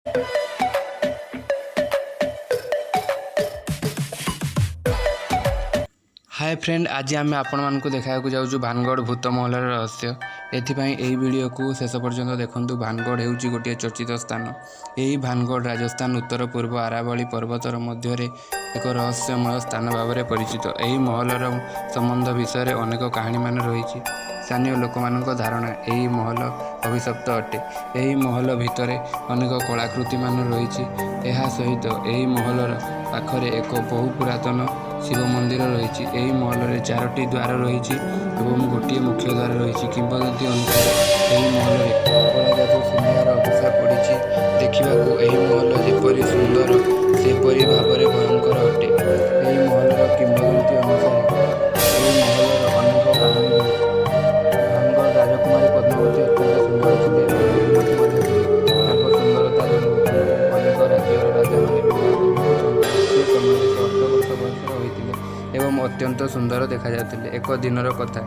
ହାଏ friend, ଆଜି ଆମେ ଆପଣମାନଙ୍କୁ ଦେଖାଇବାକୁ ଯାଉଛୁ ଭାନଗଡ଼ ଭୂତ ମହଲର ରହସ୍ୟ। ଏଥିପାଇଁ ଏହି ଭିଡ଼ିଓକୁ ଶେଷ ପର୍ଯ୍ୟନ୍ତ ଦେଖନ୍ତୁ। ଭାନଗଡ଼ ହେଉଛି ଗୋଟିଏ ଚର୍ଚ୍ଚିତ ସ୍ଥାନ। ଏହି ଭାନଗଡ଼ ରାଜସ୍ଥାନ ଉତ୍ତର ପୂର୍ବ ଆରାବଳୀ ପର୍ବତର ମଧ୍ୟରେ ଏକ ରହସ୍ୟମୟ ସ୍ଥାନ ଭାବରେ ପରିଚିତ। ଏହି ମହଲର ସମ୍ବନ୍ଧ ବିଷୟରେ ଅନେକ କାହାଣୀମାନ ରହିଛି। ସ୍ଥାନୀୟ ଲୋକମାନଙ୍କ ଧାରଣା ଏହି ମହଲ ଅଭିଶପ୍ତ ଅଟେ। ଏହି ମହଲ ଭିତରେ ଅନେକ କଳାକୃତିମାନ ରହିଛି। ଏହା ସହିତ ଏହି ମହଲର ପାଖରେ ଏକ ବହୁ ପୁରାତନ ଶିବ ମନ୍ଦିର ରହିଛି। ଏହି ମହଲରେ ଚାରୋଟି ଦ୍ୱାର ରହିଛି ଏବଂ ଗୋଟିଏ ମୁଖ୍ୟ ଦ୍ୱାର ରହିଛି। କିମ୍ବଦନ୍ତୀ ଅନୁସାରେ ଏହି ମହଲରେ କଳା ଯାଦୁ ସିନ୍ଧିଆର ଅଭିଶାପ ପଡ଼ିଛି। ଦେଖିବାକୁ ଏହି ମହଲ ଯେପରି ସୁନ୍ଦର, ସେପରି ଭାବରେ ଭୟଙ୍କର ଅଟେ। ଏହି ମହଲର କିମ୍ବଦନ୍ତୀ ଅନୁସାରେ ଏହି ମହଲର ଅନେକ କାହାଣୀ ରହିଛି। ଭାନଗଡ଼ ରାଜକୁମାରୀ ପଦ୍ମାବତୀ ଅତ୍ୟନ୍ତ ସୁନ୍ଦର ଥିଲେ ଏବଂ ବୁଦ୍ଧିମତୀ ମଧ୍ୟ ଥିଲେ। ତାଙ୍କ ସୁନ୍ଦରତା ଯୋଗୁଁ ତାଙ୍କୁ ଅନେକ ରାଜ୍ୟର ରାଜାମାନେ ବିବାହ କରିବାକୁ ଚାହୁଁଥିଲେ। ସେ ସମୟରେ ସେ 18 ବର୍ଷ ବୟସର ହୋଇଥିଲେ ଏବଂ ଅତ୍ୟନ୍ତ ସୁନ୍ଦର ଦେଖାଯାଉଥିଲେ। ଏକ ଦିନର କଥା,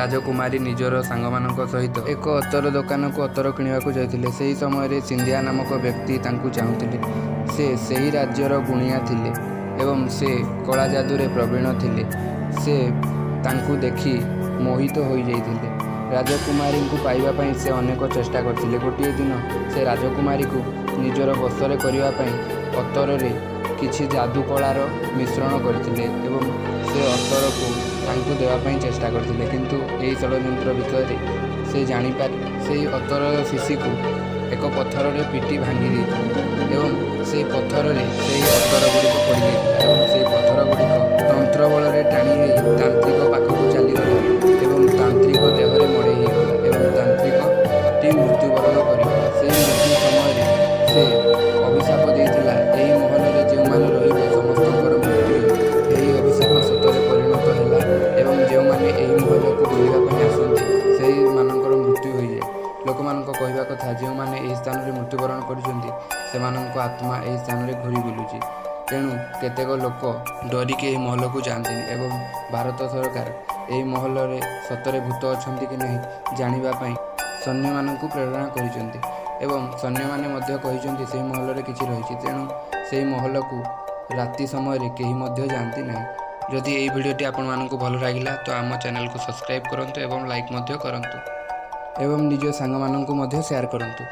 ରାଜକୁମାରୀ ନିଜର ସାଙ୍ଗମାନଙ୍କ ସହିତ ଏକ ଅତର ଦୋକାନକୁ ଅତର କିଣିବାକୁ ଯାଇଥିଲେ। ସେହି ସମୟରେ ସିନ୍ଧିଆ ନାମକ ବ୍ୟକ୍ତି ତାଙ୍କୁ ଚାହୁଁଥିଲେ। ସେ ସେହି ରାଜ୍ୟର ଗୁଣିଆ ଥିଲେ ଏବଂ ସେ କଳା ଯାଦୁରେ ପ୍ରବୀଣ ଥିଲେ। ସେ ତାଙ୍କୁ ଦେଖି ମୋହିତ ହୋଇଯାଇଥିଲେ। ରାଜକୁମାରୀଙ୍କୁ ପାଇବା ପାଇଁ ସେ ଅନେକ ଚେଷ୍ଟା କରିଥିଲେ। ଗୋଟିଏ ଦିନ ସେ ରାଜକୁମାରୀକୁ ନିଜର ବଶରେ କରିବା ପାଇଁ ଅତରରେ କିଛି ଯାଦୁ କଳାର ମିଶ୍ରଣ କରିଥିଲେ ଏବଂ ସେ ଅତରକୁ ତାଙ୍କୁ ଦେବା ପାଇଁ ଚେଷ୍ଟା କରିଥିଲେ। କିନ୍ତୁ ଏହି ଷଡ଼ଯନ୍ତ୍ର ବିଷୟରେ ସେ ଜାଣିପାରି ସେହି ଅତରର ଶିଶିକୁ ଏକ ପଥରରେ ପିଟି ଭାଙ୍ଗି ଦେଇଥିଲେ ଏବଂ ସେହି ପଥରରେ ସେହି ଅତର ଗୁଡ଼ିକ ପଡ଼ିଯାଇଥିଲା ଏବଂ ସେହି ପଥର ଗୁଡ଼ିକ ତନ୍ତ୍ର ବଳରେ ଟାଣି ହୋଇ ତାନ୍ତ୍ରିକ ପାଖକୁ ଚାଲିଗଲା ଏବଂ ତାନ୍ତ୍ରିକ ଦେହରେ ମଡ଼େଇ ହୋଇଗଲା ଏବଂ ତାନ୍ତ୍ରିକଟି ମୃତ୍ୟୁବରଣ କରିଗଲା। ସେହି ମୃତ୍ୟୁ ସମୟରେ ସେ ଅଭିଶାପ ଦେଇଥିଲା, ଏହି ମହଲରେ ଯେଉଁମାନେ ରହିବେ ସମସ୍ତଙ୍କର ମୃତ୍ୟୁ ହେବ। ଏହି ଅଭିଶାପ ସତରେ ପରିଣତ ହେଲା ଏବଂ ଯେଉଁମାନେ ଏହି ମହଲକୁ ବୁଲିବା ପାଇଁ ଆସନ୍ତି, ସେହିମାନଙ୍କର ମୃତ୍ୟୁ ହୋଇଯାଏ। ଲୋକମାନଙ୍କ କହିବା କଥା, ଯେଉଁମାନେ ଏହି ସ୍ଥାନରେ ମୃତ୍ୟୁବରଣ କରିଛନ୍ତି, ସେମାନଙ୍କ ଆତ୍ମା ଏହି ସ୍ଥାନରେ ଘୂରି ବୁଲୁଛି। ତେଣୁ କେତେକ ଲୋକ ଡରିକି ଏହି ମହଲକୁ ଯାଆନ୍ତିନି ଏବଂ ଭାରତ ସରକାର ଏହି ମହଲରେ ସତରେ ଭୂତ ଅଛନ୍ତି କି ନାହିଁ ଜାଣିବା ପାଇଁ ସୈନ୍ୟମାନଙ୍କୁ ପ୍ରେରଣା କରିଛନ୍ତି ଏବଂ ସୈନ୍ୟମାନେ ମଧ୍ୟ କହିଛନ୍ତି, ସେହି ମହଲରେ କିଛି ରହିଛି। ତେଣୁ ସେହି ମହଲକୁ ରାତି ସମୟରେ କେହି ମଧ୍ୟ ଯାଆନ୍ତି ନାହିଁ। ଯଦି ଏହି ଭିଡ଼ିଓଟି ଆପଣମାନଙ୍କୁ ଭଲ ଲାଗିଲା, ତ ଆମ ଚ୍ୟାନେଲକୁ ସବସ୍କ୍ରାଇବ୍ କରନ୍ତୁ ଏବଂ ଲାଇକ୍ ମଧ୍ୟ କରନ୍ତୁ ଏବଂ ନିଜ ସାଙ୍ଗମାନଙ୍କୁ ମଧ୍ୟ ସେୟାର କରନ୍ତୁ।